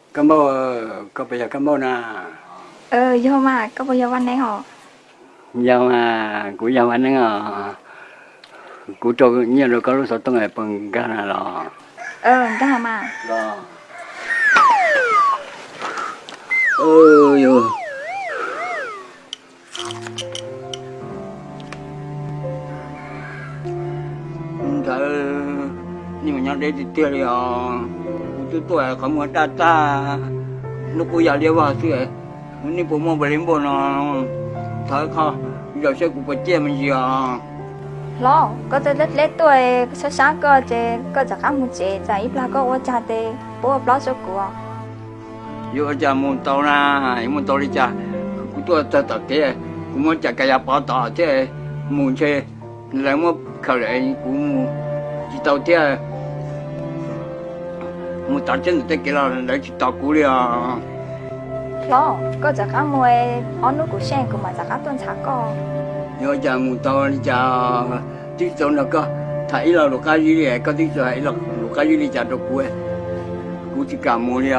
Koj Npauj, koj puas yog Koj Npauj na? Yog mas, koj puas yog Vaj Neeb os? Yog mas, kuv yog Vaj Neeb os. Kuv rau nyiaj rau koj lub xov tooj es puas nkag na los? Nkag mas. Ntawd nej mas nyob deb tiag tiag li os. Kuv twb tuaj qhov muag daj tag, hnub qub ya liab vog xwb. Nej puas muaj npaum li npaum no? Thov koj zam saib kuv puas ciaj me ntsis os. Hlob, koj twb deb deb tuaj, sab sab koj ces koj rov qab mus tsev, tsam ib plag koj ua cas tes puab ua plaub rau kuv. Yuav ua cas mus tau na, yuav mus tau li cas? Kuv tuaj txog tom kev, kuv muab cov kas yas pov tod thiab, mus ntshe lawv muab khaws lawm, kuv mus tsis tau thiab. Mus tod thiab ntawm tej kev los lawv tsis tos kuv li os. Hlob, koj rov qab mus, ob hnub kuv seb kuv mam rov qab tuaj ntsib koj. Yuav ua cas mus tau li cas, twb tsis tau nrog koj tham ib lo lus qab zib li, koj twb tsis hais ib lo lus qab zib li cas rau kuv, kuv tsis kam mus li os.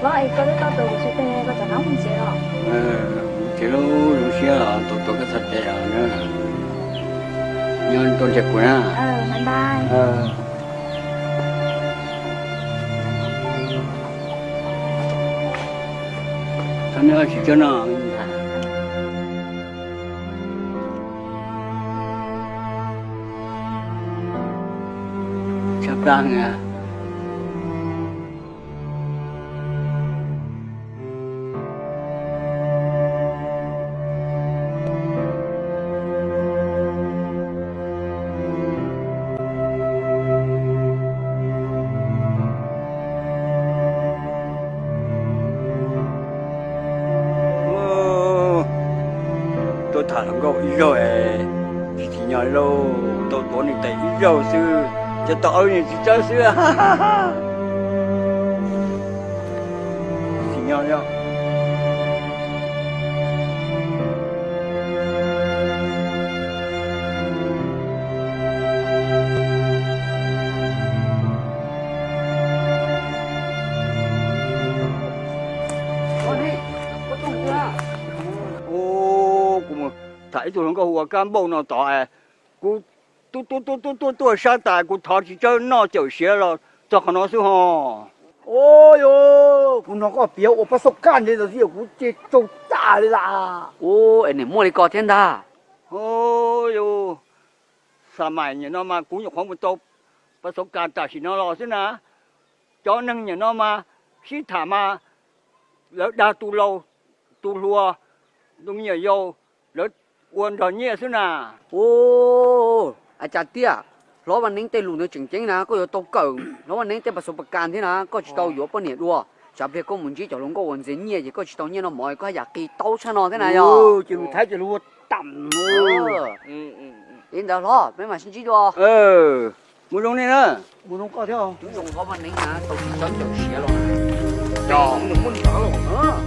Hlob, es koj twb tau tus kuv tshwj teg, koj rov qab mus tsev los? Mus tsev lub zoo siab os, tus tuav koj txhais tes os na. Nyob tuaj nrhiav kuv na. Tsis tso no. Tshaj plab. Tuaj tham hluas nkauj ib zaug, tsis tsim nyog lauj, tau tuav nws tes ib zaug xwb, cov tau aub nws tsis tsawb xwb. Tsis tsim nyog li. Ub, kuv mus tham ib tug hluas nkauj hu ua Kab Npauj no tod, kuv tuaj tuaj tuaj tuaj tuaj sab tas, kuv thov tsis tsawb noj cawm siav los txog qhov no xwb ho. Ub, yog kuv hnov koj piav ua pab xauj kaj nthe ntawd xwb yog kuv ces tsaug tas li las. Ub, es nim muaj li ko thiab ntag. Ub, yog xa mais nim no mas kuv nyuam qhuav mus tau pab xauj kaj tam sim no los xwb na. Cov neeg nim no mas sib tham mas lawv dag tus laus, tus hluas, tus me nyuam yaus, lawv ua nrog nyiaj xwb na. Ub, a cas tiag, Hlob Vaj Neeb tej lus ntawd tseem ceeb na, koj yuav tau kawm Hlob Vaj Neeb tej pas xauv pas kas thiab na, koj tsis tau yuav poj niam dua. Tsam pliag koj mus ntsib cov hluas nkauj uas ntxias nyiaj ces koj tsis tau nyiaj no mov koj yam qis taub tshaj no thiab na yog. Ces lus Thaib ces lus ua tam. Li ntawd hlob, peb mam sib ntsib dua. Mus zoo nej na. Mus zoo koj thiab. Tus zoo Hlob Vaj Neeb na tau tsis txawb cawm siav los. Yog nws muaj nws los.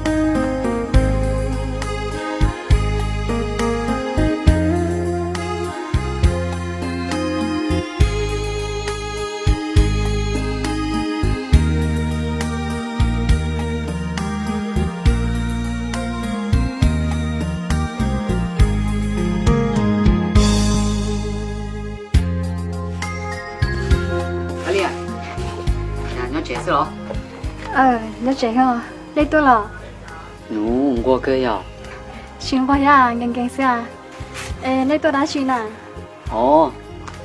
Nyob tsev xwb los? Nyob tsev. Leej tuaj los? Nws nquag kawg yog? Tsis nquag, yog nkees nkees xwb. Es leej tuaj dab tsi na? Os,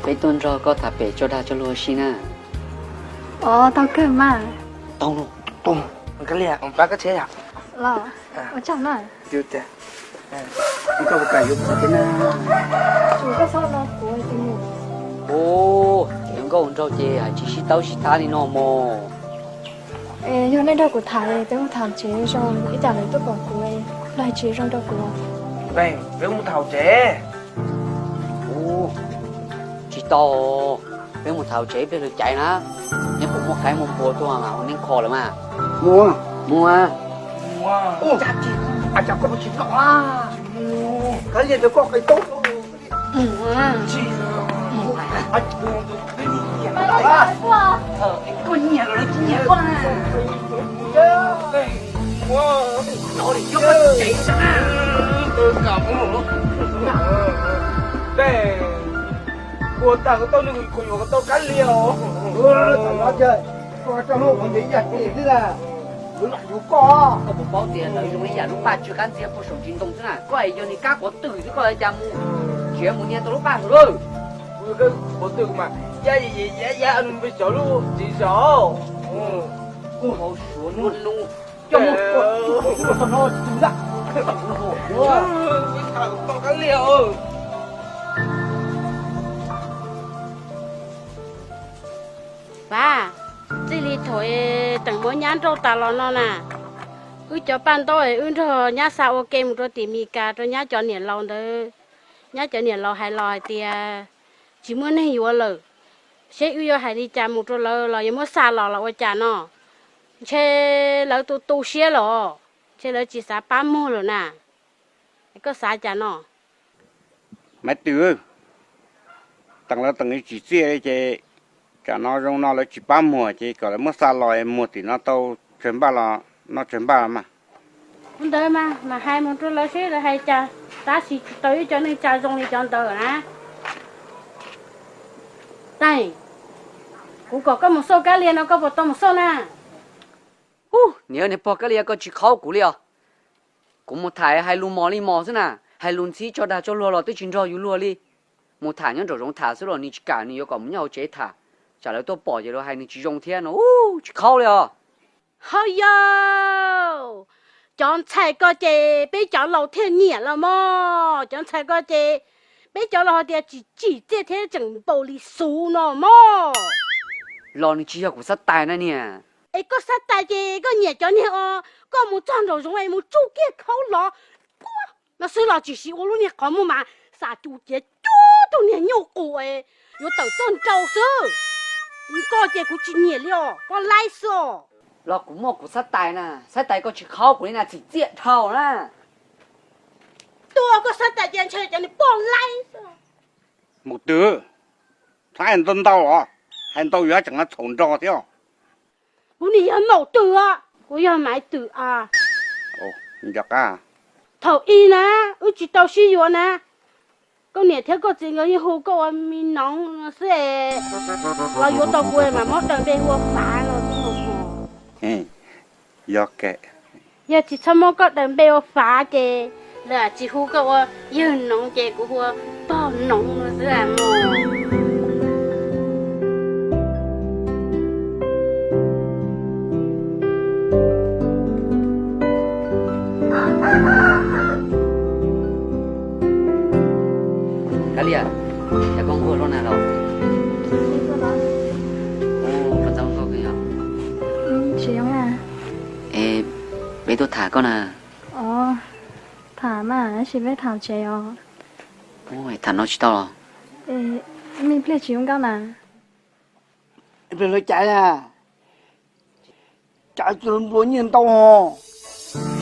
peb tuaj nrog koj tham pem tso dag tso luag si na. Os, tau kawg mas. Tau, tau. Los, ua tsaug na. Ua, cov nkauj nraug ces hais tsis sib tau sib thab li no mog. Yog nej nrog kuv tham, peb mus tham tsev zoo, ib tsam lawv tuaj pom kuv, lawv hais tsis zoo rau kuv. Peb mus tham tsev. Tsis tau, peb mus tham tsev ib pliag lawv caiv na. Neb puas muaj qaib muaj npua tuaj mas ua neeb kho lawm mas. Mus, mus. Ua cas koj tsis tau, koj qis taub. Koj nyiam los tsis nyiam koj na. Ua tag kuv tau nws kuv yuav kom tau Kab Lias os. Koj tso muaj qhov ntawd ib yam li xwb na, kuv lam yuav koj. Koj puas paub tias lawv zoo li yam lub paj tsw qab ntxiag puag saum tsis ntoo xwb na, koj es yog niag kab quav twm xwb koj cas mus tsev mus nias tau lub paj saud lawm. Kuv yog kab quav twm mas ya ya ya ya nws pes tsawg lub txiv saud. Kuv hauv suav luaj nub coj muab tua txog no tsis tus ntag. Pab, txij li thaum teem muab nyab nrauj tas los no na, wb cov paj ntaub wb nrog nyab xa ua ke mus rau tim Mes Kas rau nyab cov niam laus ntawd. Nyab cov niam laus hais los hais tias tsis muaj neeg yuav lawm, seb wb yuav hais li cas mus rau lawv los yuav muab xa los los ua cas no. Ntshe lawv tu tu siab los, ntshe lawv tsis xav pab muag lawm na. Koj xav cas no? Maiv Twm, teem lawv teem tsis txiaj li ces tsam no zoo no lawv tsis pab muag ces kom lawv muab xa los muag tim no tau tsawg npaj los noj tsawg npaj mas. Ua ntawd mas mam hais mus rau lawv seb lawv hais cas, tab sis tsis tau ib co neej tsa zoo li cov ntawd na. Teem, kuv kom koj mus xauj Kab Lias no koj puas tau mus xauj na? Ub, niam, niag pog Kab Lias koj tsis qhaub kuv li os. Kuv mus tham hais lus mos li mos xwb na, hais lus ntxhib tso dag tso luag los twb tsis nrog yus luag li. Mus tham nyob nraum zoov tham xwb los nws tsis kam, nws yuav kom mus nyob hauv tsev tham, tsam lawv tuaj pom ces lawv hais nws tsis zoo thiab no, ub, tsis qhaub li os. Hauj yau, cov ntxhais ko ces peb cov laus thiaj nyiam los mog, cov ntxhais ko ces peb cov laus hais tias tsis tsim txiaj thiab tseem npaum li xus no mog. Los nws tsis yog kuv xav tais na niam. Es koj xav tais ces koj nyiam cov niag os, koj mus txog nraum zoov es mus tsuj kiag khaub los no xwb los tsis siv ua lub niag qhov muag mas xav cus ciav cuag tus niag nyuj qus es yuav tawm tuaj nrau xwb. Koj ces kuv tsis nyiam li os, poj laib xwb os. Los kuv muaj kuv xav tais na, xav tais koj tsis qhaub kuv li na, txim txiaj dhau na. Tuaj koj xav tais ces ntshe cov niag poj laib xwb. Maum Twm, txhob hais ntau ntau os, hais ntau yuav tseem txhaum nrog thiab. Kuv nim yog Maum Twm os, kuv yog Maiv Twm a. Nco qab. Thaum ub na, wb tsis tau sib yuav na, koj niam thiab koj txiv nkawd yeej hu koj ua me noov no xwb es, los yuav tau kuv mam muab daws npe hu ua Fav no xwb. Yog tsis txhob muab koj daws npe ua Fav ces lawv tsis hu koj ua yawg noov ces kuv hu ua pog noov no xwb mog. Kab Lias, cas koj nquag luaj na los? Ua txaus nkauj kawg yog. Es peb tuaj tham koj na. Tham mas, tab sis peb tham tsev os. Tham no tsis tau los? Me pliag tsis zoo nkauj na. Pliag lawv caiv na. Caiv tus nplua nyiaj ntau hos.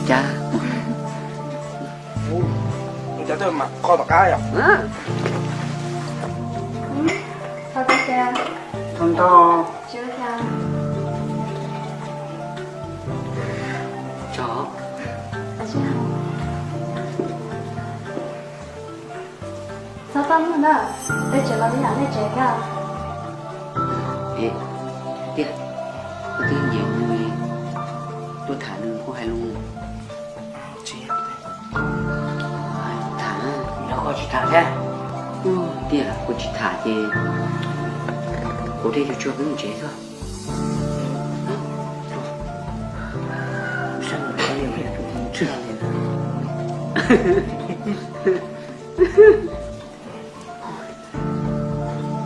Cas? Ua cas tuaj mas kho tom qab yom? Thov ntau. Tso. Txhob txaj muag na, peb tsev los ib yam nej tsev thiab. Es, tiag, koj twb nyiam nws, tuaj tham nws kuj hais lus. Tham, yog koj tsis tham thiab. Tiag, kuv tsis tham ces kuv thiaj yuav tsuag peb mus tsev xwb.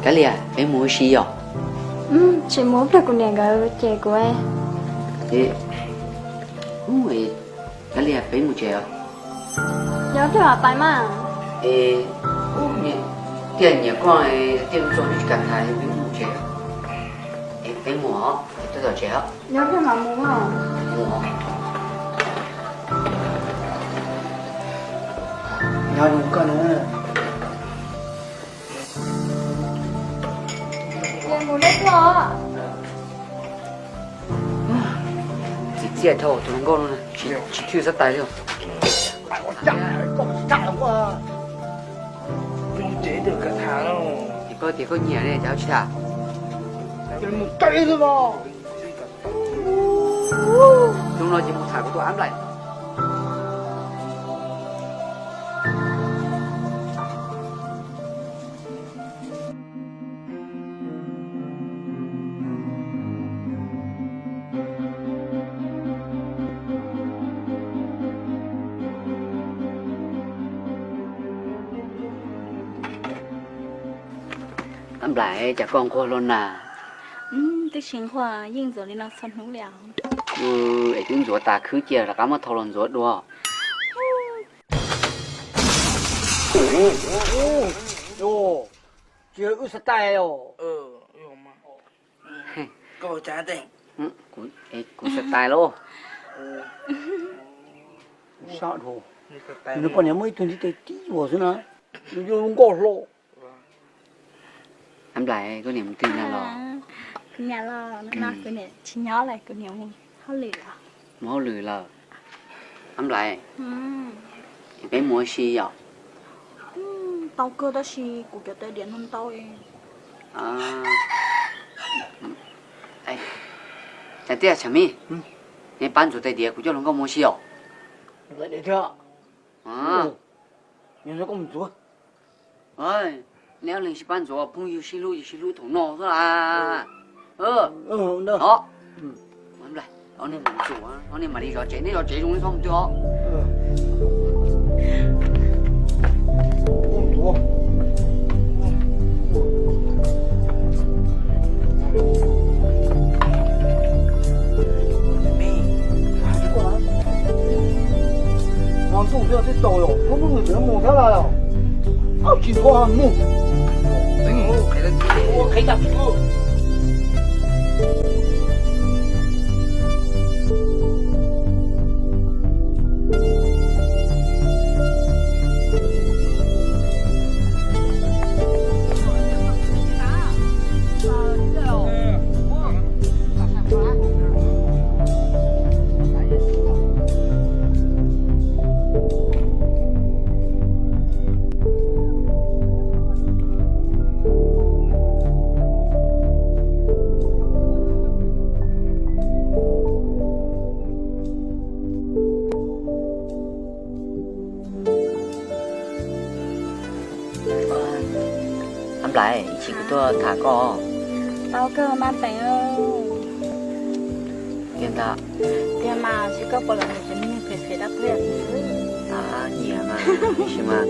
Kab Lias, peb mus ua si yom? Tsis mus, pliag kuv niam nkawd cem kuv. Kab Lias, peb mus tsev os. Yog pliag mam pais mas. Es, tiag nyiam koj, tiag tso tsis kam tham, peb mus tsev. Es peb mus os, peb tom tsev os. Yog pliag mam mus. Mus os. Nyob zoo koj na. Txiv txiaj dhau tus hluas nkauj no, tsis thwj xav tais li. Ces koj tias koj nyiam ne, cas tsis tham? Hnub no ces mus tham kuv tus Ab Nplaim. Ab Nplaim, cas koj nquag luaj na? Twb tsis nquag, yeej ntxuav li no txhua hnub li os. Es twb ntxuav tas khwb cia rov qab muab thau los ntxuav dua. Tsis yog wb xav tais os. Kuv xav tais lauj. Nws poj niam muaj ib tug ntiv tes tib yuam xwb na, nws yog lub nkauj hlo. Ab Nplaim, koj niam mus twg na los? Kuv niam los no kuv niam tsis nyob lawm, kuv niam mus hauj lwm lawm. Mus hauj lwm lawm. Ab Nplaim, peb mus ua si yom? Tau kawg tab sis kuv cov tais diav no ntau. Tsam Tiaj, Tsam Mij, neb pab ntxuav tais diav kuv coj hluas nkauj mus ua si os. Neb ob leeg sib pab ntxuav, phooj ywg sib hlub ces sib hlub thaum no xwb las. Os, nej mam ntxuav, nej mam li zov tsev, neb zov tsev zoo, neb txhob mus twg os. Hmo ntuj twb tsaus, lub hnub nws tseem mus thiab los. Tsis ntxuav mus. Ab Nplaim, ib chim kuv tuaj tham koj. Tau kawg mas Peem. Tiag ntag. Tiag mas, tsis koj puas los mus cov niag phem phem dab phem xwb. Nyiam mas, tab sis mas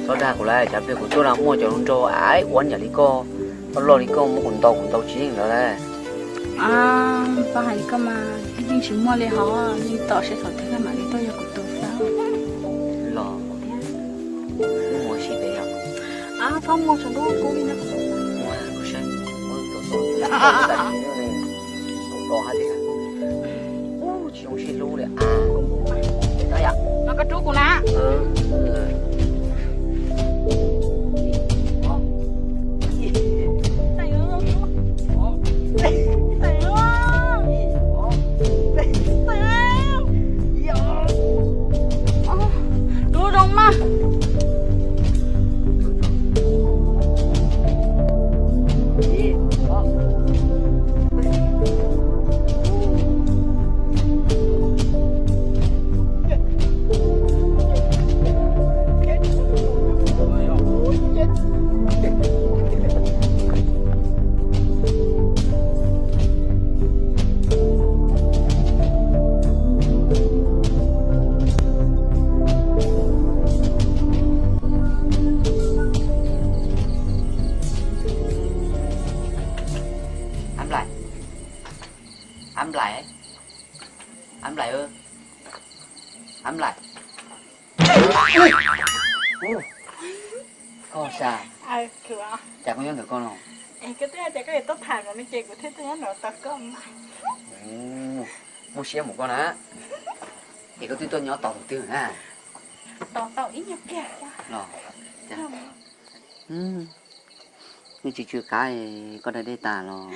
txhob dag kuv lauj, tsam pliag kuv tuaj no muaj cov hluas nraug aib ua yam li koj, loj loj li koj muab kuv ntaus, kuv ntaus tsis yeej lawv lauj. Koj hais li koj mas yeej tsis muaj li hos, yeej tos seb thaum twg koj mam li tuaj yog kuv tus xwb. Los, wb mus ua si pem yom? Txhob mus, tshav ntuj kub li no. Tsis zoo sib hlub li. No koj rub kuv na. Rub zoo mas. Ab Nplaim, Ab Nplaim, Ab Nplaim, Ab Nplaim. Koj sa, cas koj nyob ntawm koj no? Koj twb hais tias koj yuav tuaj tham kuv no ces kuv thiaj tuaj nyob no tos koj mas. Muaj siab mus koj na. Es koj twb tuaj nyob tos tus twg na? Tos tau ib nyuag pliag. Los, cas Nej tsis tsw qab, koj da dej tas los?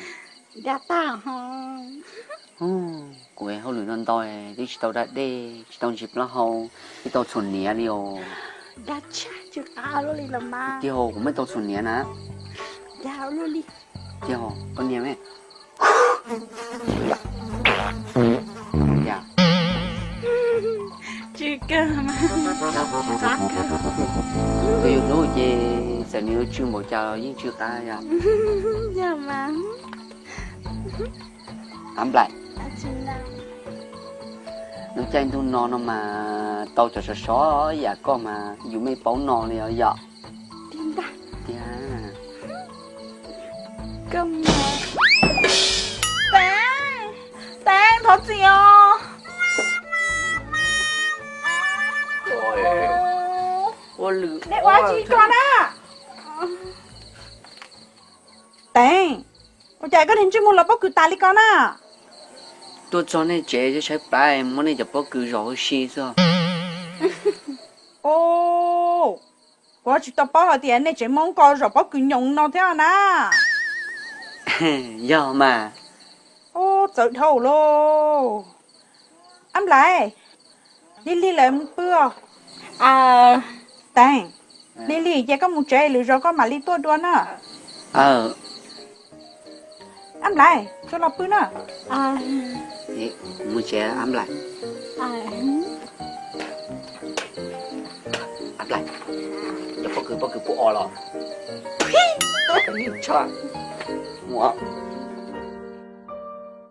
Da tag ho. Kuv hauj lwm no ntau, twb tsis tau da dej, tsis tau ntsis plaub hau, twb tau txhuam niam li os. Da tshaj tsw qab luaj li los mas. Tiag, kuv muaj tau txhuam niam na. Da luaj li. Tiag, koj niam me. Tsw kawg mas. Koj yuav hlub ces txawm nws yuav tsw npaum cas los yeej tsw qab yom. Yog mas. Ab Nplaim, nws caij ntuj no no mas tau cov sov sov yam koj mas yus mej paub no li os yom. Tiag, Teeb, thov txim os. Ua lwm, nej ua tsis tau na. Teeb, ua cas koj niag ntsej muag los pob kws tas li ko na? Tuaj txog nej tsev saib plab muab nej cov pob kws zom huv si xwb. Kuv tsis tau paub hais tias nej tsev Hmoob ko zom pob kws nyoos no thiab na. Yog mas. Txawv dhau lauj. Ab Nplaim, Lig Lig lawv mus pw os. Teeb, Lig Lig ces koj mus tsev lwm zaus koj mam li tuaj dua na. Ab Nplaim, tsuas los pw na. Mus tsev Ab Nplaim. Ab Nplaim, cov pob kws, pob kws puas o los? Mus.